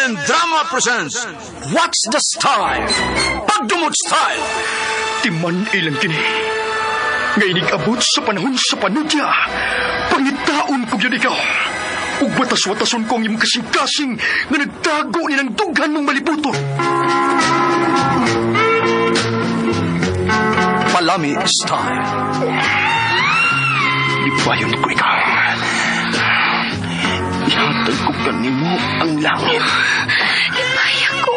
Armen Drama presents What's the Style? Pagdumot Style! Timan ilang kini. Nga inig-abot sa panahon sa panudya. Pangitaon ko yun ikaw. Ug watas-watason ko ang imong kasing-kasing nga nagtago ni ng dughan mong malibuton. Palami Style. Lipayon ko ikaw. Ihatag ko kanimo ang langit. Lipay ako.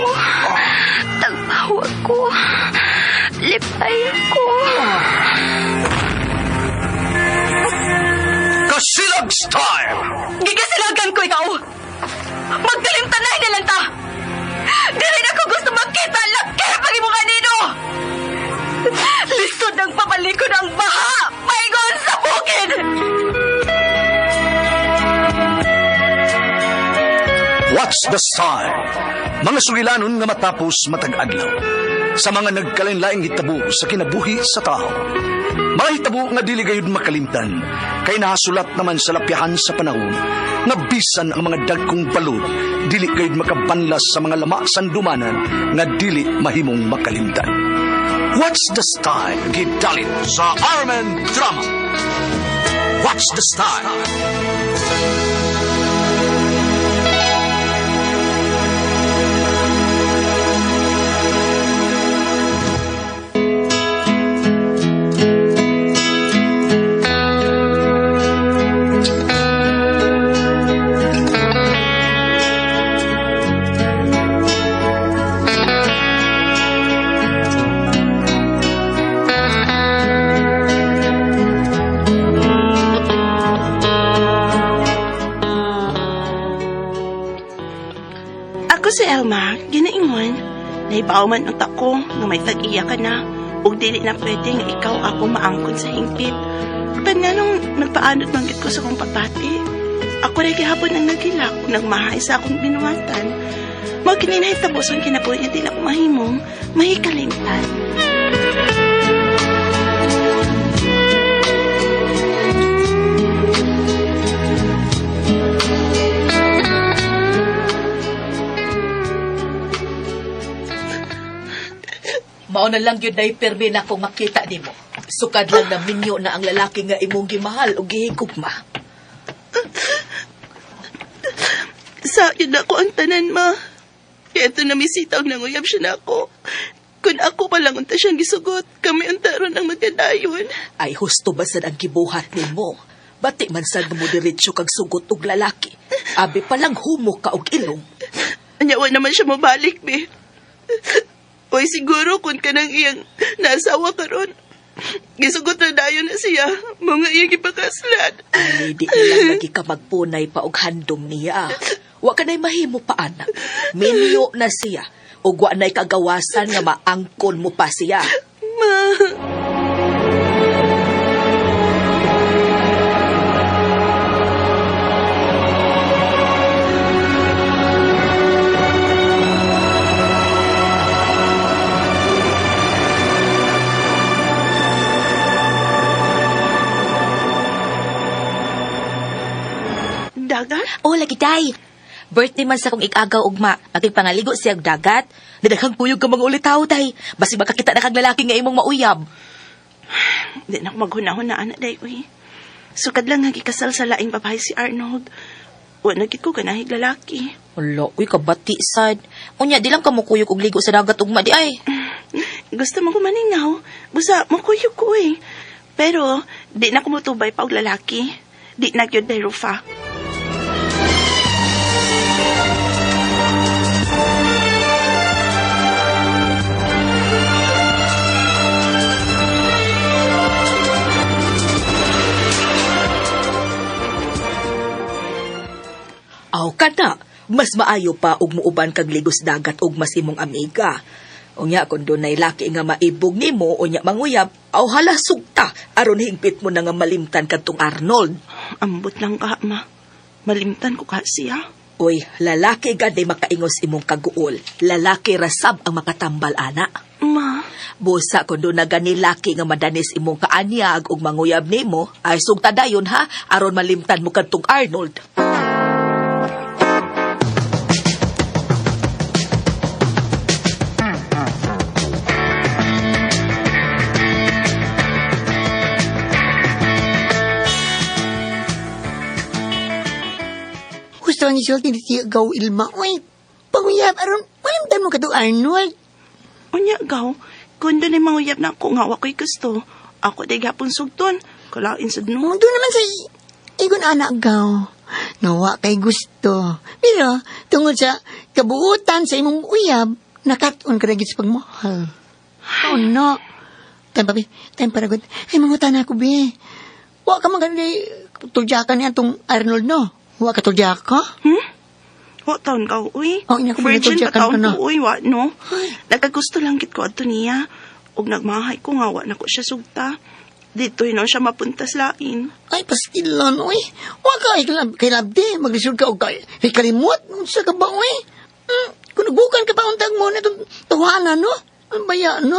Tagpaw ako. Lipay ako. Kasilag Style! Gigasilagan ko ikaw. Magtalimtanay na lang ta. Dili na ko gusto makita laki pag imong kanino. Lisod ang papalikod ang baha. Paingon sa bukid. What's the Style? Mga sugilanon nga matapos matag adlaw. Sa mga nagkalain-laing hitabo sa kinabuhi sa tao. Mga hitabo nga dili gayud makalimtan, kay nahasulat naman sa lapyahan sa panahon, nga bisan ang mga dagkong balod, dili gayud makabanlas sa mga lama sandumanan nga dili mahimong makalimtan. What's the Style? Gidalit sa Armen Drama. What's the Style? Ako si Elma, ginaingon. Naibaw man ang tako nga may tag-iya ka na ug dili na pwede nga ikaw ako maangkon sa hingpit. Apan nga nung nagpaanod manggit ko sa kong papati, ako rin gihapon ang nagilak ug nagmahay sa akong binuhatan. Mao kini nahitabo sa kinabuhi nga dili ako mahimong mahikalimtan. Mao na lang yun ay pirmi na akong makita nimo. Sukad lang na minyo na ang lalaki nga imong gimahal o gihigugma. Sa akin ako ang tanan, ma. Kaya ito na misita og nanguyab siya na ako. Kung ako pa lang unta siyang gisugot, kami unta ron ang magkadayon. Ay husto ba sad ang gibuhat nimo? Bati man sad mo diretso kag sugot og lalaki. Abi pa lang humo ka og ilong. Anya, wa naman siya mabalik, be. Uy, siguro kung kanang iyang nasawa karon. Gisugot na dayon na siya, mga iyang ipakaslan. Ay, di na lang lagi ka magpunay pa og handom niya. Wa ka na'y mahimo pa, anak. Minyo na siya. Ug wa na'y kagawasan nga maangkon mo pa siya. Ma. Dagat? Oh, lagi day. Birthday man sa kong ikagaw ugma. Makipangaligo siya og dagat. Dadaghang kuyog ka mga ulitaw, tay. Basi makakita na kag lalaki nga imong mauyab. Di na ako maghunahon na anak day, uy. Sukad lang nga gikasal sa laing babae si Arnold. Wa na gid ko ganahig lalaki. Wala, uy, kabati sad. Unya, di lang ka mukuyog og ligo sa dagat ugma di ay. Gusto mo ko maningaw. Busa, makuyog ko eh. Pero, di na ko mutubay pa og lalaki. Di na gyud day Rufa. Aw ka na. Mas maayo pa og muuban kag ligos dagat og mas imong amiga. Unya kung dunay laki nga maibog nimo unya manguyab, aw hala sugta aron hingpit mo na nga malimtan kadtong Arnold. Ambot lang ka, ma. Malimtan ko ka siya. Uy, lalaki gad ay makaingos imong kaguol. Lalaki rasab ang makatambal ana. Ma, Busa kung doon na gani laki nga madanis imong kaanyag ug manguyab nimo, ay sugta dayon ha, aron malimtan mo kadtong Arnold. Gusto ang isulti ni Tiyo Gaw Ilma. Uy, panguyab, aron, malimtan mo ka to, Arnold. Unya, gaw, kung doon ay manguyab na ako nga wako'y gusto, ako di gapon sugton. Kalain sad no. Oh, doon naman sa igon anak gaw. Nawa kay gusto. Pero, tungod sa kabuutan sa imong uyab, nakat-on ka na gid sa pagmahal. Oh, no. Time pa, be. Time para good. Ay, mangutan ako, be. Wa ka man ganun tuljakan niya itong Arnold, no? Wa ka tuljaka? Hmm? Wa taon ka, uy. Oh, ina ko, Virgin pa binatudyakan taon ka na. ko, uy, wa, no? Nagkagusto lang gid ko adto niya. Ug nagmahay ko nga, wa na ko siya sugta. Dito hinon siya mapunta sa lain. Ay, pastilan, uy. Wa ka, ay, kay labdi. Maglisod ka, o kay, ay, kalimot. Unsa ka ba, uy? Kung nagbukan ka pa, untag mo na itong tawanan, no? Ang baya, no?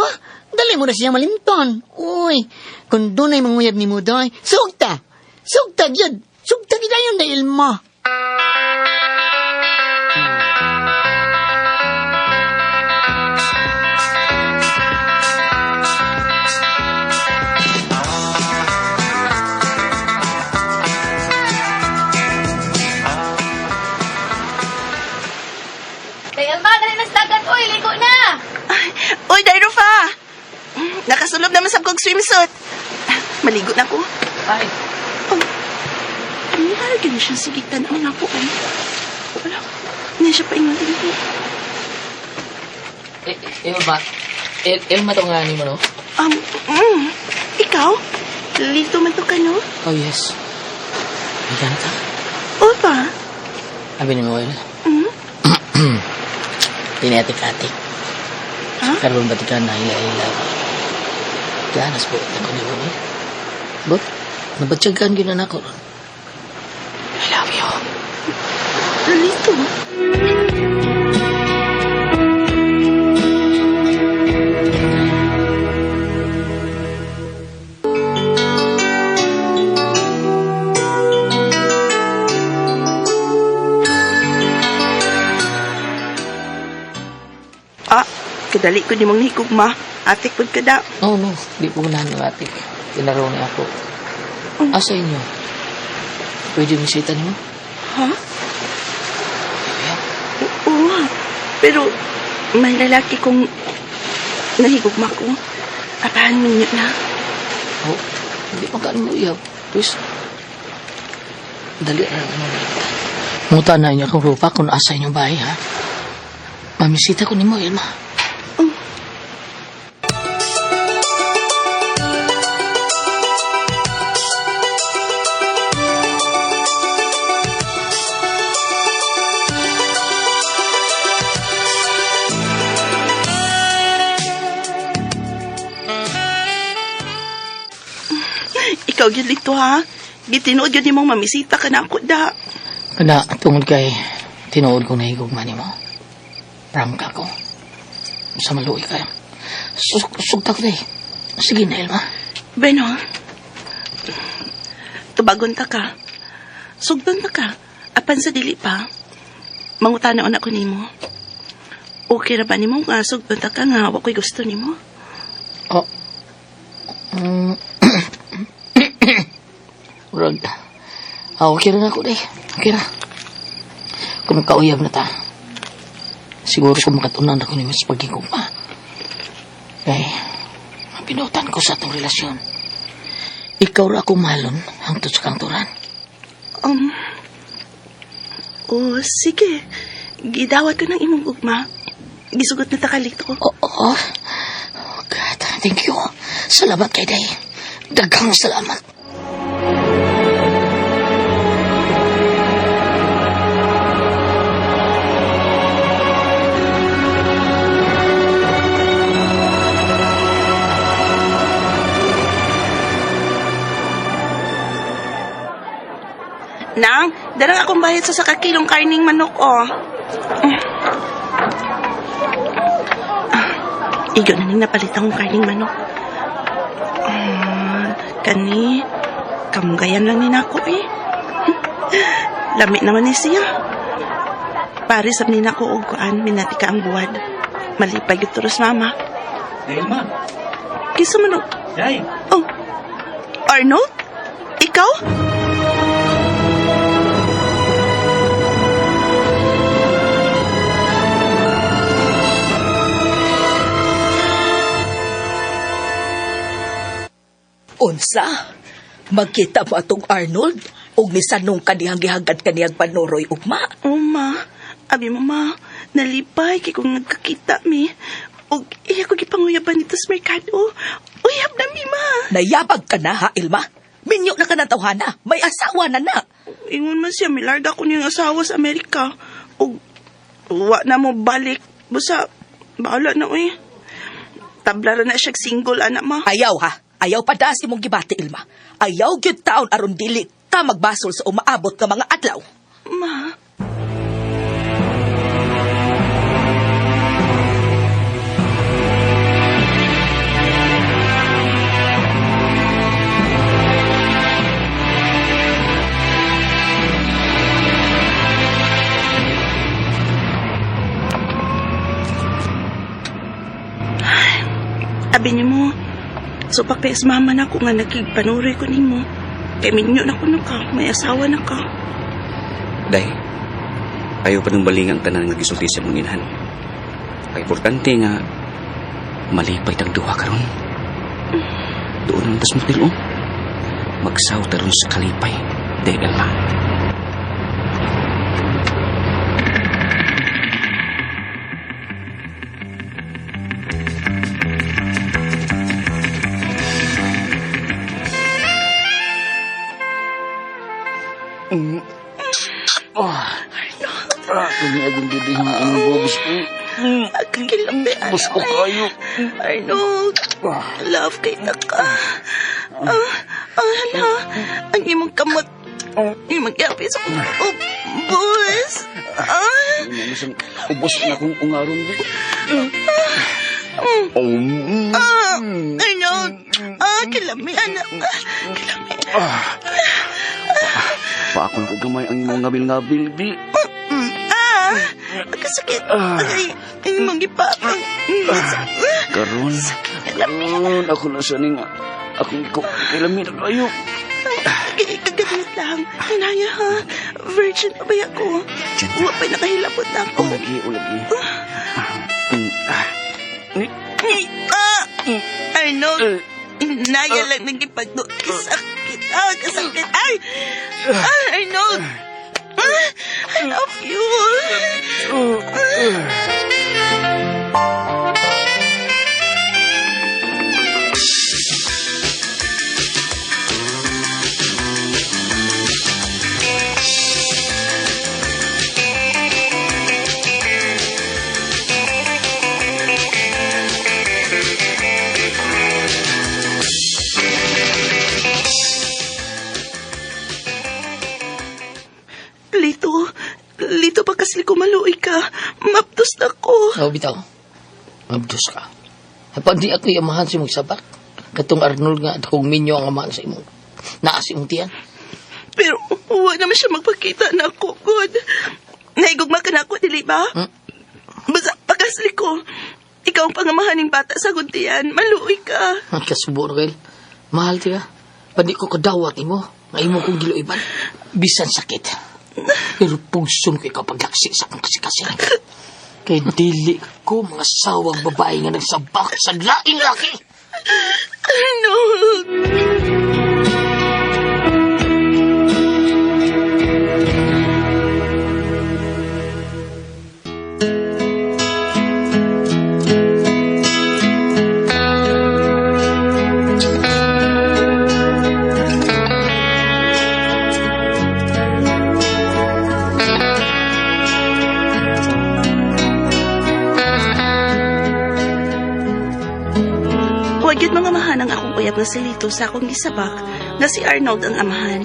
Dali mo na siya malimton. Uy, kung doon ay manguyab ni mo, doy. Sugta! Sugta, yun! Sugta, gid yun, dahil mo. Kay Elma, dali na sa dagat. Uy, ligo na! Ay, uy, Dairofa! Nakasulog naman sa kong swimsuit. Ah, maligo na ko. Ay, Oh, ano nga ganun siya sige tanaw na po ay. Wala, hindi siya paingon din po. Elma. Elma to nga ni mo, no? Ikaw? Lito man to ka, no? Oh, yes. May ganit, ha? Opa. Sabi ni Moel. Mm? Tinatik-atik. Ha? Karoon ba ka na hila-hila ka? Ganas po ako ni Moel. But, nabatsagan yun na ako. I love you. Lito. Ah, kadali ko ni mong higugma. Atik pud kada. No, no. Di po na ng atik. Tinaro niya ako. Oh. Asa inyo? Pwede misita niyo? Ha? Yeah. Oo. Pero may lalaki kong nahigugma ko. Apahan minyo na. Oh, hindi pa kaan mo iyab. Please. Dali na naman malimtan. Muta na inyo akong rupa kung asa inyong bahay, ha? Mamisita ko ni mo, Elma. Oh. Ikaw yun lito ha. Gitinuod yun mong mamisita ka na ako da. Kana, tungod kay tinuod kong nahigugma ni mo. Prangka ko. Sa maluoy kayo. Sugta ko day. Sige na, Elma. Beno, tubagon ta ka. Sugdan ta ka. Apan sa dili pa. Mangutana na ko nimo. Okay ra ba nimo nga sugdan ta ka nga wa ko'y gusto nimo? Oh. Murag. Ah, okay ra na ako day. Okay ra. Kung kauyab na ta, siguro kung makatunan ako ni Miss pagigugma. Kay, ang pinutan ko sa atong relasyon. Ikaw ra akong mahalon hangtod sa kangturan. Oh, sige. Gidawat ko ng imong gugma. Gisugot na ta kalito. Oo. Oh, oh God, thank you. Salamat kay Day. Daghang salamat. Nang, darang akong bayad sa sakakilong karning manok, oh. Ah, igo na ning napalit akong karning manok. Kani, kamgayan lang ni nako, eh. Lami naman ni siya. Pare sab ni nako og kuan, minatika ang buwad. Malipay gyud turos mama. Elma, Kinsa man og- Day. Oh. Arnold? Ikaw? Unsa? Magkita mo atong Arnold? Og nisanong kaniyang gihagad kaniyang panuroy ugma? Oh, ma. Abi mo, ma. Nalipay kay kung nagkakita mi. Og iya ko gipanguyaban nito sa merkado. Uyab na mi, ma. Nayabag ka na, ha, Ilma? Minyo na ka ng tawhana. May asawa na na. Ingon man siya, milarga ko niyang asawa sa Amerika. Og wa na mo balik. Basta, bahala na, uy. Tabla ra na siya single, anak, ma. Ayaw, ha? Ayaw pa das imong gibati, Ilma. Ayaw gyud taon aron dili ka magbasol sa umaabot nga mga adlaw. Ma. Abi niyo mo, so papes mama na ko nga nakigpanuroy ko nimo. Kay minyo na kuno ka, may asawa na ka. Day, ayaw pa nung balingang tanan nga gisulti sa mong inhan. Ang importante nga, malipay tang duha karon. Doon ang tas motel, oh. Magsaw taron sa kalipay, Day Elma. Ah, kung agong gidi ang imong bubos. Kakilambi, Bus ko kayo. Arnold, love kay taka. Ah, ah, hala, ang imong kamot. Imong yapi sa kong ubos. Ah, Ubos na kong ungaron di. ah, Arnold, ah, kilami, anak. Ah, Kilami. Paako na ko gamay ang imong ngabil-ngabil di. Ah, kasakit. Ay, ang imong gipapang. Karon, karon ako na sa ning akong iko kilami na kayo. Ay, kagamit lang. Hinaya ha. Virgin pa ba ako? Wa pa'y nakahilabot na ako. Ulagi, ulagi. Ah. Ni, Ay, ah! Arnold, inaya lang ng ipagdo. Kasakit. Ah, kasakit. Ay! Ah, Arnold! Ah, I love you. Lito, Lito, pagkasli ko maluoy ka. Maptos na ko. Oh, bitaw. Mabdos ka. Apan di ako amahan sa imong sabak. Katong Arnold nga akong minyo ang amahan sa imong. Naa sa imong tiyan. Pero wa naman siya magpakita na ako, God. Naigugma ka na ako, dili ba? Hmm? Basta pagkasli ko, ikaw ang pangamahan ng bata sa guntian. Maluoy ka. Ang kasubo, Raquel. Mahal ti ka. Pandi ko kadawat imo. Nga imo kong giluiban. Bisan sakit. Pero pugson ko ikaw paglaksi sa akong kasikasing. Kay dili ko mga sawang babae nga nagsabak sa laing laki. Arnold! Huwag yun mga mahan ang akong uyab nga si Lito sa akong gisabak na si Arnold ang amahan.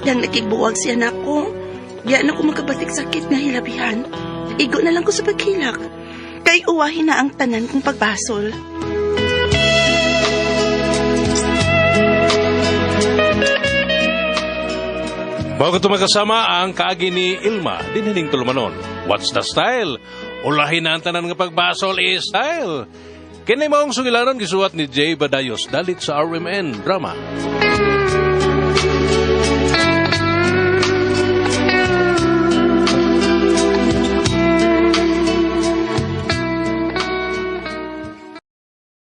Yang nakigbuwag siya nako. Diyan ako makabatik sakit nga hilabihan. Igo na lang ko sa paghilak. Kay uwahin na ang tanan kong pagbasol. Bago ito magkasama ang kaagi ni Ilma, dinhining tulumanon. What's the style? Ulahin na ang tanan nga pagbasol is style. Kini maong sugilanon gisuwat ni Jay Badayos dalit sa RMN Drama.